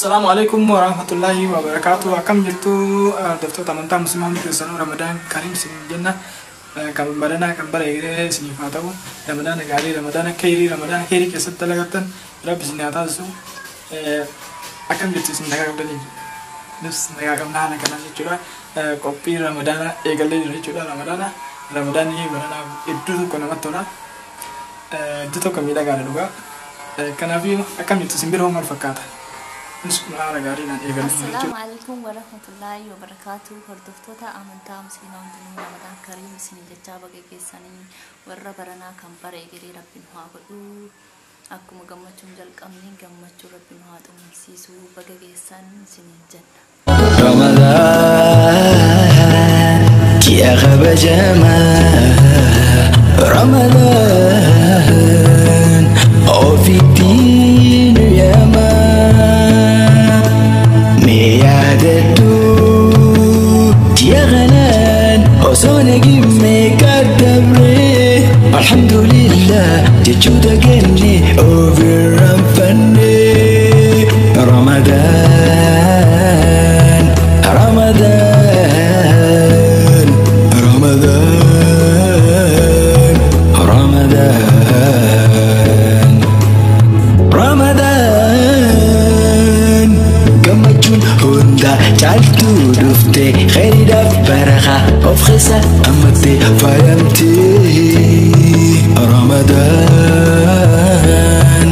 Assalaamu alaikum warahmatullahi wabarakatuh. Akkam jirtu hordoftoota amantaa musliimaa hundi keessanuu? Ramadaan Kariim isin jenna. Kan baranaa kan bara egeree isiniif haa ta'u. Ramadaana gaarii, Ramadaana kheyrii, Ramadaana kheyrii keessatti dalagattan Rabbi isin haa taasisu. Akkam jirtu isin, nagaa qabdanii? Nus nagaa qabna. Haala kanaan jechuudha. Qophii Ramadaana eegallee jira jechuudha. Ramadaanni baranaa hedduu tokko namatti tola. Hedduu tokko miidhagaadha dhugaa. Kanaafuu akkam jirtu isin bira hoo maal fakkaata? Nus kun haala gaariidhaan eegallee jira jechuudha. Assalaamu alaikum warahmatullahi wabarakatuh. Hordoftoota amantaa musliimaa hundinuu Ramadaan Kariim isin jechaa, baga geessanii. Warra baranaa kan bara egeree Rabbi nu haa godhu. Akkuma gammachuun jalqabne gammachuu Rabbi nu haa xumursiisu. Baga geessan isiniin jenna. Ramadaan ji'a kabajamaa, Ramadaan ofitti nu yaamaa. Mee yaadadhu, ji'a kanaan osoo nagimme kaddabre, alhamdulillah jechuu dagenne ofirraanfanne. Ramadaan, Ramadaan, Ramadaan, Ramadaan, Ramadaan, gammachuun hunda caaltuu dhufte, khayriidhaaf barakaa of keessa ammatte faayamte. Ramadaan.